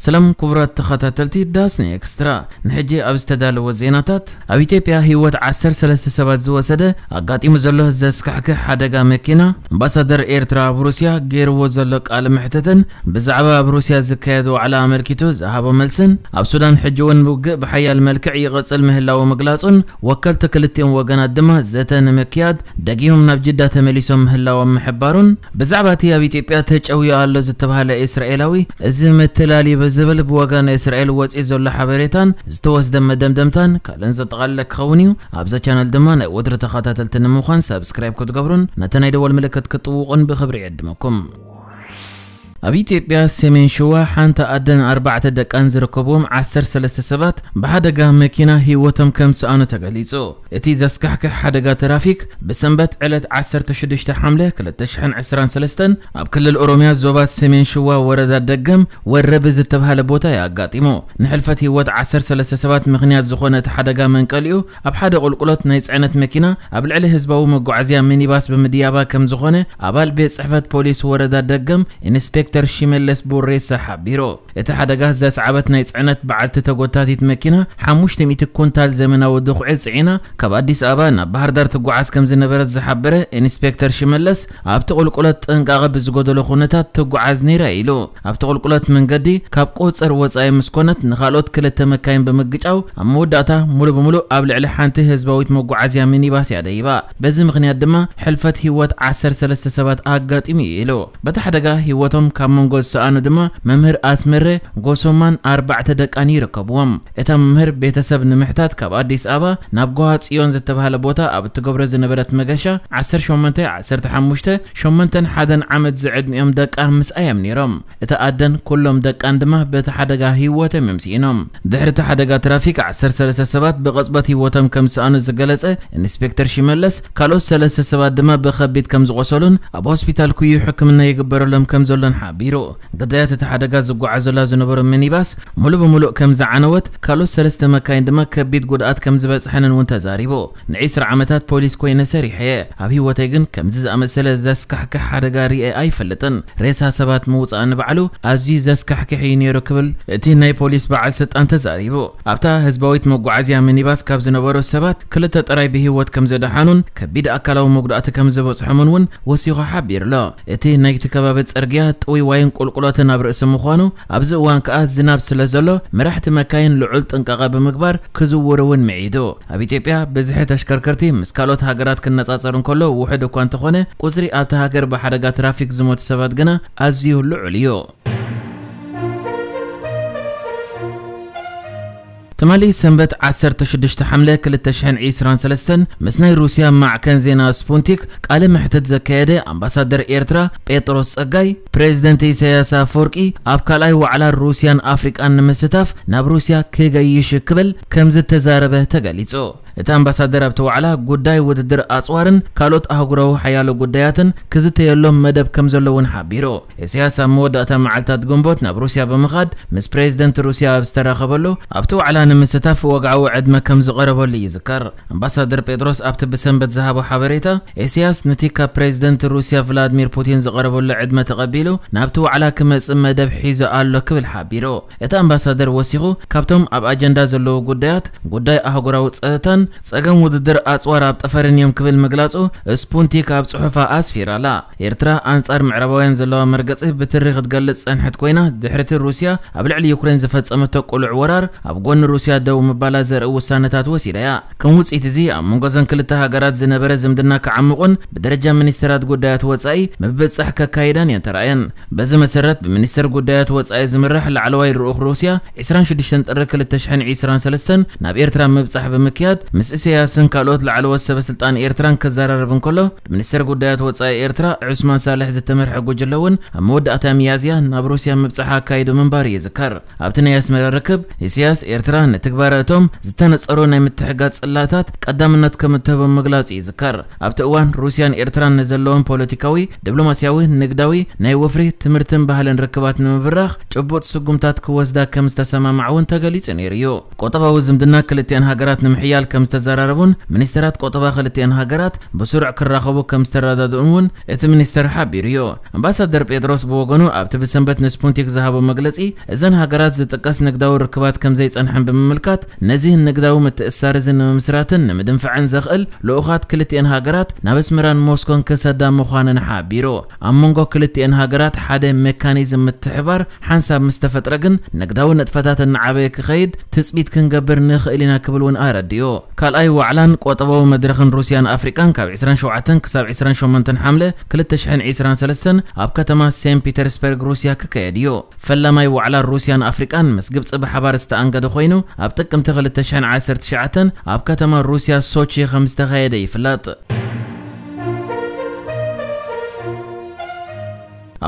ሰላም ክቡራት ተኸታተልቲ ዳስኒ ኤክስትራ፣ ንሕጂ ኣብ ዝተዳለወ ዜናታት፣ ኣብ ኢትዮጵያ ህይወት ዓሰርተ ሰለስተ ሰባት ዝወሰደ ኣጋጢሙ ዘሎ ዘስካሕክሕ ሓደጋ መኪና፣ ኣምባሳደር ኤርትራ ኣብ ሩስያ ገይርዎ ዘሎ ቃለ መሕትትን ብዛዕባ ኣብ ሩስያ ዝካየድ ዋዕላ ኣመልኪቱ ዝሃቦ መልስን፣ ኣብ ሱዳን ሕጂ እውን ውግእ ብሓያል መልክዕ ይቕጽል ምህላዉ ምግላጹን፣ ወከልቲ ክልቲኦም ወገናት ድማ ዘተ ንምክያድ ደጊሞም ናብ ጅዳ ተመሊሶም ምህላዎም ምሕባሩን፣ ብዛዕባ እቲ ኣብ ኢትዮጵያ ተጨውዩ ኣሎ ዝተባህለ እስራኤላዊ፣ እዚ መተላልዩ ብዝብል ብወገን እስራኤል ወፂኡ ዘሎ ሓበሬታን ዝተወስደ መደምደምታን ካልእን ዘጠቓለለ ክኸውን እዩ። ኣብዛ ቻነል ድማ ናይ ወትሩ ተኸታተልቲ ንምዃን ሳብስክራይብ ክትገብሩን ነቲ ናይ ደወል ምልክት ክትጥውቑን ብኽብሪ ይዕድመኩም። ኣብ ኢትዮጵያ ሰሜን ሸዋ ሓንቲ ኣደን ኣርባዕተ ደቃን ዝርከብዎም ዓሰርተ ሰለስተ ሰባት ብሓደጋ መኪና ህይወቶም ከም ዝሰኣኑ ተገሊጹ። እቲ ዘስካሕክሕ ሓደጋ ትራፊክ ብሰንበት ዕለት ዓሰርተ ሽዱሽተ ሓምለ ክልተ ሽሕን ዕስራን ሰለስተን ኣብ ክልል ኦሮሚያ ዞባ ሰሜን ሽዋ ወረዳ ደገም ወረብ ዝተባህለ ቦታ እዩ ኣጋጢሙ። ንሕልፈት ህይወት ዓሰርተ ሰለስተ ሰባት ምኽንያት ዝኾነ እቲ ሓደጋ መንቀሊኡ ኣብ ሓደ ቁልቁሎት ናይ ጽዕነት መኪና ኣብ ልዕሊ ህዝባዊ መጓዓዝያ ሚኒባስ ብምድያባ ከም ዝኾነ ኣባል ቤት ጽሕፈት ፖሊስ ወረዳ ደገም ኢንስፔክተር ሽመለስ ቦሬሳ ሓቢሩ። እቲ ሓደጋ ዘስዓበት ናይ ጽዕነት በዓልቲ ተጎታቲት መኪና ሓሙሽተ ሚእቲ ኩንታል ዘመናዊ ድኹዒ ጽዒና ካብ ኣዲስ ኣበባ ናብ ባህር ዳር ትጓዓዝ ከም ዝነበረት ዝሓበረ ኢንስፔክተር ሽመለስ፣ ኣብቲ ቁልቁለት ጥንቃቐ ብዝጎደሎ ኩነታት ትጓዓዝ ነይራ ኢሉ። ኣብቲ ቁልቁለት መንገዲ ካብ ቁጽር ወጻኢ ምስ ኮነት ንኻልኦት ክልተ መካይን ብምግጫው ኣብ መወዳእታ ሙሉ ብምሉእ ኣብ ልዕሊ ሓንቲ ህዝባዊት መጓዓዝያ ሚኒባስ እያ ደይባ። በዚ ምኽንያት ድማ ሕልፈት ህይወት ዓሰርተ ሰለስተ ሰባት ኣጋጢሙ እዩ ኢሉ። በቲ ሓደጋ ህይወቶም ካብ መንጎ ዝሰኣኑ ድማ መምህር ኣስመረ ጎሶማን ኣርባዕተ ደቃን ይርከብዎም። እታ መምህር ቤተሰብ ንምሕታት ካብ ኣዲስ ኣበባ ናብ ጎሃ ጽዮን ዝተባህለ ቦታ ኣብ እትገብሮ ዝነበረት መገሻ ዓሰርተ ሸሞንተ፣ ዓሰርተ ሓሙሽተ፣ ሸሞንተን ሓደን ዓመት ዝዕድሚኦም ደቃ ምስኣ እዮም ነይሮም። እታ ኣደን ኩሎም ደቃን ድማ በቲ ሓደጋ ህይወቶም እዮም ስኢኖም። ድሕሪ እቲ ሓደጋ ትራፊክ ዓሰርተ ሰለስተ ሰባት ብቕጽበት ህይወቶም ከም ዝሰኣኑ ዝገለጸ ኢንስፔክተር ሽመለስ፣ ካልኦት ሰለስተ ሰባት ድማ ብኸቢድ ከም ዝቖሰሉን ኣብ ሆስፒታል ኩዩ ሕክምና ይግበረሎም ከም ዘሎን ሓቢሩ። ግዳያት እቲ ሓደጋ ዝጓዓዘላ ዝነበሩ ሚኒባስ ሙሉ ብምሉእ ከም ዝዓነወት፣ ካልኦት ሰለስተ መካይን ድማ ከቢድ ጉድኣት ከም ዝበጽሐንን እውን ተዛሪቡ። ንዒስራ ዓመታት ፖሊስ ኮይነ ሰሪሐ እየ። ኣብ ህይወተይ ግን ከምዚ ዝኣመሰለ ዘስካሕክሕ ሓደጋ ርኤ ኣይፈልጥን። ሬሳ ሰባት ምውጻእ ንባዕሉ ኣዝዩ ዘስካሕክሕ እዩ ነይሩ ክብል እቲ ናይ ፖሊስ በዓል ስልጣን ተዛሪቡ። ኣብታ ህዝባዊት መጓዓዝያ ሚኒባስ ካብ ዝነበሩ ሰባት ክልተ ጥራይ ብህይወት ከም ዘድሓኑን ከቢድ ኣካላዊ መጉዳእቲ ከም ዝበጽሖምን እውን ወሲኹ ሓቢሩ ኣሎ። እቲ ናይቲ ከባቢ ጽርግያ ጥውይዋይን ቁልቁለትን ኣብ ርእሲ ምዃኑ፣ ኣብዚ እዋን ከኣ ዝናብ ስለ ዘሎ መራሕቲ መካይን ልዑል ጥንቃቐ ብምግባር ክዝውሩ እውን ምዒዱ። ኣብ ኢትዮጵያ ብዝሒ ተሽከርከርቲ ምስ ካልኦት ሃገራት ክነጻጸር እንከሎ ውሑድ እኳ እንተኾነ፣ ቁጽሪ ኣብታ ሃገር ብሓደጋ ትራፊክ ዝሞቱ ሰባት ግና ኣዝዩ ልዑል እዩ። ትማሊ ሰንበት ዓሰርተ ሽዱሽተ ሓምለ ክልተ ሽሕን ዕስራን ሰለስተን ምስ ናይ ሩስያ ማዕከን ዜና ስፑንቲክ ቃለ መሕትት ዘካየደ ኣምባሳደር ኤርትራ ጴጥሮስ ጸጋይ፣ ፕሬዝደንት ኢሳያስ ኣፈወርቂ ኣብ ካልኣይ ዋዕላ ሩስያን ኣፍሪቃን ንምስታፍ ናብ ሩስያ ክገይሽ ክብል ከም ዝተዛረበ ተገሊጹ። እቲ ኣምባሳደር ኣብቲ ዋዕላ ጉዳይ ውድድር ኣጽዋርን ካልኦት ኣህጉራዊ ሓያሎ ጉዳያትን ክዝተየሎም መደብ ከም ዘሎ እውን ሓቢሩ። ኢሳያስ ኣብ መወዳእታ መዓልታት ግንቦት ናብ ሩስያ ብምኻድ ምስ ፕሬዝደንት ሩስያ ኣብ ዝተራኸበሉ ኣብቲ ዋዕላ ንምስታፍ ወግዓዊ ዕድመ ከም ዝቐረበሉ ይዝከር። ኣምባሳደር ጴጥሮስ ኣብቲ ብሰንበት ዝሃቦ ሓበሬታ፣ ኢሳያስ ነቲ ካብ ፕሬዝደንት ሩስያ ቭላድሚር ፑቲን ዝቐረበሉ ዕድመ ተቐቢሉ ናብቲ ዋዕላ ክመጽእ መደብ ሒዙ ኣሎ ክብል ሓቢሩ። እቲ ኣምባሳደር ወሲኹ፣ ካብቶም ኣብ ኣጀንዳ ዘለዉ ጉዳያት፣ ጉዳይ ኣህጉራዊ ጸጥታን ጸገም ውድድር ኣጽዋር ኣብ ጠፈርን እዮም ክብል ምግላጹ ስፑንቲክ ኣብ ጽሑፋ ኣስፊራ'ላ። ኤርትራ ኣንጻር ምዕራባውያን ዘለዋ መርገጺ ብትሪ ክትገልጽ ጸንሐት ኮይና፣ ድሕሪቲ ሩስያ ኣብ ልዕሊ ዩክሬን ዝፈጸመቶ ቅሉዕ ወራር፣ ኣብ ጎኒ ሩስያ ደው ምባላ ዘርኢ ውሳነታት ወሲዳ እያ። ከም ውጽኢት እዚ፣ ኣብ መንጎ እዘን ክልተ ሃገራት ዝነበረ ዝምድና ክዓምቑን ብደረጃ ሚኒስተራት ጉዳያት ወጻኢ ምብጻሕ ከካይዳን እየን ተራእየን። በዚ መሰረት፣ ብሚኒስተር ጉዳያት ወጻኢ ዝምራሕ ላዕለዋይ ልኡኽ ሩስያ፣ ዕስራን ሽዱሽተን ጥሪ ክልተ ሽሕን ዕስራን ሰለስተን ናብ ኤርትራ ምብጻሕ ብምክያድ፣ ምስ ኢሳያስን ካልኦት ላዕለዎት ሰበ ስልጣን ኤርትራን ክዘራረብ እንከሎ፣ ብሚኒስተር ጉዳያት ወጻኢ ኤርትራ ዑስማን ሳልሕ ዝተመርሐ ጉጅለ እውን ኣብ መወዳእታ ሚያዝያ ናብ ሩስያ ምብጻሕ ኣካይዱ ምንባሩ ይዝከር። ኣብቲ ናይ ኣስመራ ርክብ፣ ኢሳያስ ኤርትራ ንትግባረ እቶም ዝተነጸሩ ናይ ምትሕጋዝ ጽላታት ቀዳምነት ከም እትህቦም ምግላጹ ይዝከር። ኣብቲ እዋን፣ ሩስያን ኤርትራን ንዘለዎም ፖለቲካዊ፣ ዲፕሎማስያዊ፣ ንግዳዊ፣ ናይ ወፍሪ፣ ትምህርትን ባህልን ርክባት ንምብራኽ ጭቡጥ ስጉምታት ክወስዳ ከም ዝተሰማማዕ እውን ተገሊጹ ነይሩ እዩ። ቁጠባዊ ዝምድና ክልቲኣን ሃገራት ንምሕያል ዝተዘራረቡን ሚኒስተራት ቆጠባ ክልቲአን ሃገራት ብስሩዕ ክራኸቡ ከም ዝተረዳድኡን እውን እቲ ሚኒስተር ሓቢሩ እዩ። ኣምባሳደር ጴጥሮስ ብወገኑ ኣብቲ ብሰንበት ንስፑንቲክ ዝሃቦ መግለጺ፣ እዘን ሃገራት ዝጥቀስ ንግዳዊ ርክባት ከም ዘይጸንሐን ብምምልካት፣ ነዚ ንግዳዊ ምትእስሳር እዚ ንምምስራትን ንምድንፋዕን ዘኽእል ልኡኻት ክልቲአን ሃገራት ናብ ኣስመራን ሞስኮን ክሰዳ ምዃነን ሓቢሩ። ኣብ መንጎ ክልቲአን ሃገራት ሓደ ሜካኒዝም ምትሕባር ሓንሳብ ምስ ተፈጥረ ግን ንግዳዊ ንጥፈታት እናዓበየ ክኸይድ ትጽቢት ክንገብር ንኽእል ኢና ክብል እውን ኣረዲኡ። ካልኣይ ዋዕላን ቆጠባዊ መድረኽን ሩስያን ኣፍሪቃን ካብ ዕስራን ሸውዓተን ክሳብ ዕስራን ሸሞንተን ሓምለ ክልተ ሽሕን ዕስራን ሰለስተን ኣብ ከተማ ሴንት ፒተርስበርግ ሩስያ ክካየድ እዩ። ፈላማይ ዋዕላ ሩስያን ኣፍሪቃን ምስ ግብጺ ብሓባር ዝተኣንገደ ኮይኑ፣ ኣብ ጥቅምቲ ክልተ ሽሕን ዓሰርተ ትሽዓተን ኣብ ከተማ ሩስያ ሶቺ ከም ዝተኻየደ ይፍለጥ።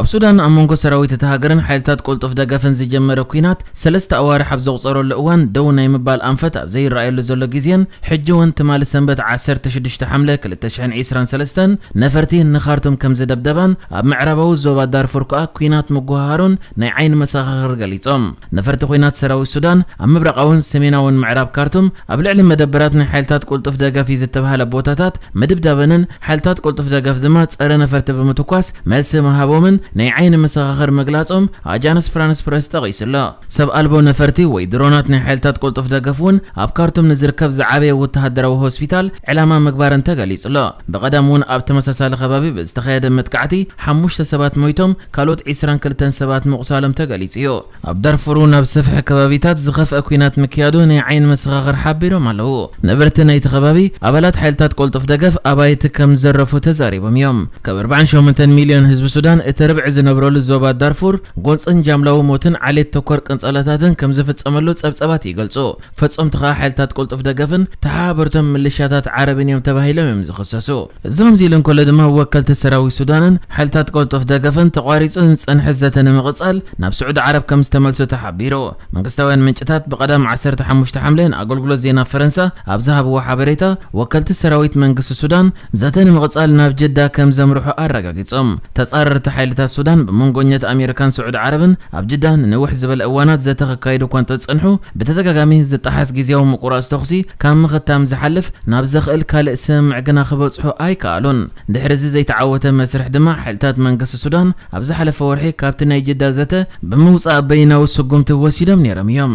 ኣብ ሱዳን ኣብ መንጎ ሰራዊት እታ ሃገርን ሓይልታት ቅልጡፍ ደገፍን ዝጀመረ ኲናት ሰለስተ ኣዋርሕ ኣብ ዘቑጸረሉ እዋን፣ ደው ናይ ምባል ኣንፈት ኣብ ዘይረኣየሉ ዘሎ ግዜን፣ ሕጂ እውን ትማሊ ሰንበት ዓሰርተ ሽዱሽተ ሓምለ ክልተ ሽሕን ዕስራን ሰለስተን ነፈርቲ ንኻርቱም ከም ዝደብደባን ኣብ ምዕራባዊ ዞባ ዳርፉር ከኣ ኲናት ምጉሃሃሩን ናይ ዓይኒ መሰኻኽር ገሊጾም። ነፈርቲ ኲናት ሰራዊት ሱዳን ኣብ ምብራቓውን ሰሜናውን ምዕራብ ካርቱም ኣብ ልዕሊ መደበራት ናይ ሓይልታት ቅልጡፍ ደገፍ እዩ ዝተባህለ ቦታታት ምድብዳበንን፣ ሓይልታት ቅልጡፍ ደገፍ ድማ ጸረ ነፈርቲ ብምትኳስ መልሲ ምሃቦምን ናይ ዓይኒ መሰኻኽር ምግላጾም ኣጃንስ ፍራንስ ፕረስ ጠቒሱ ኣሎ። ሰብ ኣልቦ ነፈርቲ ወይ ድሮናት ናይ ሓይልታት ቅልጡፍ ደገፍ እውን ኣብ ካርቱም ንዝርከብ ዝዓበየ ወተሃደራዊ ሆስፒታል ዕላማ ምግባረን ተገሊጹ ኣሎ። ብቐዳም እውን ኣብ ተመሳሳሊ ከባቢ ብዝተኻየደ መጥቃዕቲ ሓሙሽተ ሰባት ሞይቶም፣ ካልኦት ዕስራን ክልተን ሰባት ምቑሳሎም ተገሊጹ እዩ። ኣብ ዳርፉር እውን ኣብ ሰፍሒ ከባቢታት ዝኸፍአ ኲናት ምክያዱ ናይ ዓይኒ መሰኻኽር ሓቢሮም ኣለዉ። ነበርቲ ናይቲ ከባቢ ኣባላት ሓይልታት ቅልጡፍ ደገፍ ኣባይቲ ከም ዝዘረፉ ተዛሪቦም እዮም። ካብ ኣርባዓን ሸሞንተን ሚልዮን ህዝቢ ሱዳን እቲ ርብዒ ዝነብረሉ ዞባ ዳርፉር ጎንጽን ጃምላዊ ሞትን ዓሌት ተኮር ቅንጸላታትን ከም ዝፍጸመሉ ጸብጸባት ይገልጹ። ፈጸምቲ ከኣ ሓይልታት ቅልጡፍ ደገፍን ተሓባበርቶም ምልሻታት ዓረብን እዮም ተባሂሎም እዮም ዝኽሰሱ። እዚ ከምዚ ኢሉ እንከሎ ድማ ወከልቲ ሰራዊት ሱዳንን ሓይልታት ቅልጡፍ ደገፍን ተቋሪጹ ዝጸንሐ ዘተ ንምቕጻል ናብ ስዑዲ ዓረብ ከም ዝተመልሱ ተሓቢሩ። መንግስታውያን ምንጭታት ብቐዳም ዓሰርተ ሓሙሽተ ሓምለ ንኣገልግሎት ዜና ፈረንሳ ኣብ ዝሃብዎ ሓበሬታ፣ ወከልቲ ሰራዊት መንግስቲ ሱዳን ዘተ ንምቕጻል ናብ ጅዳ ከም ዘምርሑ ኣረጋጊጾም። ተጻረርቲ ሓይልታት ሱዳን ብመንጎኛት ኣሜሪካን ስዑዲ ዓረብን ኣብ ጅዳ ንንውሕ ዝበለ እዋናት ዘተ ከካይዱ እኳ እንተጸንሑ፣ ብተደጋጋሚ ዝጠሓስ ግዜያዊ ምቁራጽ ተኹሲ ካብ ምኽታም ዝሓልፍ ናብ ዘኽእል ካልእ ስምምዕ ግና ክበጽሑ ኣይከኣሉን። ድሕሪ እዚ ዘይተዓወተ መስርሕ ድማ ሓይልታት መንግስቲ ሱዳን ኣብ ዝሓለፈ ወርሒ ካብቲ ናይ ጅዳ ዘተ ብምውጻእ በይናዊ ስጉምቲ ወሲዶም ነይሮም እዮም።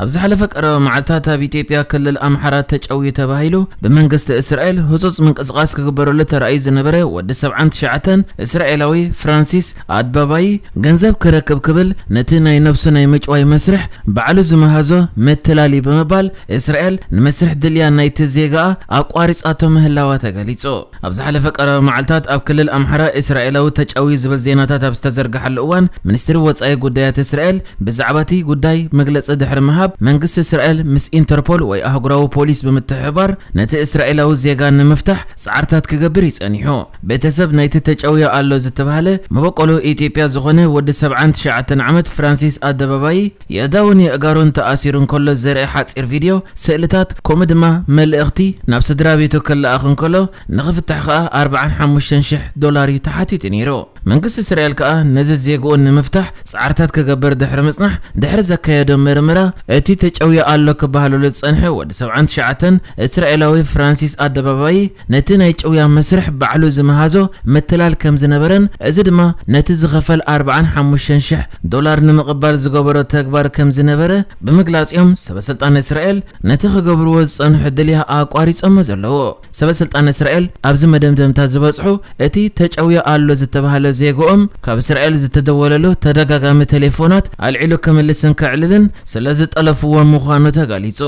ኣብ ዝሓለፈ ቀረባ መዓልታት ኣብ ኢትዮጵያ ክልል ኣምሓራ ተጨውዩ ተባሂሉ ብመንግስቲ እስራኤል ህጹጽ ምንቅስቓስ ክግበረሉ ተራእዩ ዝነበረ ወዲ ሰብዓን ትሽዓተን እስራኤላዊ ፍራንሲስ ኣድባባይ ገንዘብ ክረክብ ክብል ነቲ ናይ ነብሱ ናይ ምጭዋይ መስርሕ ባዕሉ ዝመሃዞ መተላሊ ብምባል እስራኤል ንመስርሕ ድልያ ናይቲ ዜጋኣ ኣቋሪጻቶ ምህላዋ ተገሊጹ። ኣብ ዝሓለፈ ቀረባ መዓልታት ኣብ ክልል ኣምሓራ እስራኤላዊ ተጨውዩ ዝብል ዜናታት ኣብ ዝተዘርግሓሉ እዋን፣ ሚኒስትሪ ወጻኢ ጉዳያት እስራኤል ብዛዕባ እቲ ጉዳይ መግለጺ ድሕሪ ምሃብ፣ መንግስቲ እስራኤል ምስ ኢንተርፖል ወይ ኣህጉራዊ ፖሊስ ብምትሕብባር ነቲ እስራኤላዊ ዜጋ ንምፍታሕ ጻዕርታት ክገብር እዩ ጸኒሑ። ቤተሰብ ናይቲ ተጨውዩ ኣሎ ዝተባህለ መበቆሉ ኢትዮጵያ ዝኾነ ወዲ ሰብዓን ትሽዓተን ዓመት ፍራንሲስ ኣደባባይ የእዳውን የእጋሩን ተኣሲሩ እንከሎ ዘርኢ ሓጺር ቪድዮ፣ ስእልታት፣ ከምኡ ድማ መልእኽቲ ናብ ስድራ ቤቱ ክለኣኽ እንከሎ፣ ንኽፍታሕ ከኣ ኣርባዓን ሓሙሽተን ሽሕ ዶላር እዩ ተሓቲቱ ነይሩ። መንግስቲ እስራኤል ከኣ ነዚ ዜግኡ ንምፍታሕ ጻዕርታት ክገብር ድሕሪ ምጽናሕ፣ ድሕሪ ዘካየዶ ምርመራ፣ እቲ ተጨውዩ ኣሎ ክበሃለሉ ዝጸንሐ ወዲ ሰብዓን ትሽዓተን እስራኤላዊ ፍራንሲስ ኣደባባይ ነቲ ናይ ጭውያ መስርሕ ባዕሉ ዝመሃዞ ምትላል ከም ዝነበረን፣ እዚ ድማ ነቲ ዝኸፈል ኣርባዓን ሓሙሽተን ሽሕ ዶላር ንምቕባል ዝገበሮ ተግባር ከም ዝነበረ ብምግላጽ እዮም ሰበ ስልጣን እስራኤል ነቲ ክገብርዎ ዝጸንሑ ድልያ ኣቋሪጾሞ ዘለዉ። ሰበ ስልጣን እስራኤል ኣብዚ መደምደምታ ዝበጽሑ፣ እቲ ተጨውዩ ኣሎ ዝተባህለ ዜግኦም ካብ እስራኤል ዝተደወለሉ ተደጋጋሚ ቴሌፎናት ኣልዒሉ ክምልስን ከዕልልን ስለ ዝጠለፍዎ ምዃኑ ተገሊጹ።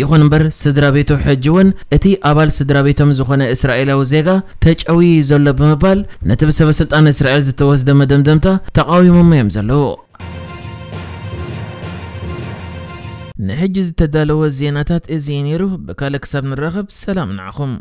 ይኹን እምበር ስድራ ቤቱ ሕጂ እውን እቲ ኣባል ስድራ ቤቶም ዝኾነ እስራኤላዊ ዜጋ ተጨውዩ ዘሎ ብምባል ነቲ ብሰበ ስልጣን እስራኤል ዝተወስደ መደምደምታ ተቓዊሞሞ እዮም ዘለዉ። ንሕጂ ዝተዳለወ ዜናታት እዚ እዩ ነይሩ። ብካልእ ክሳብ ንራኸብ ሰላም ንዓኹም።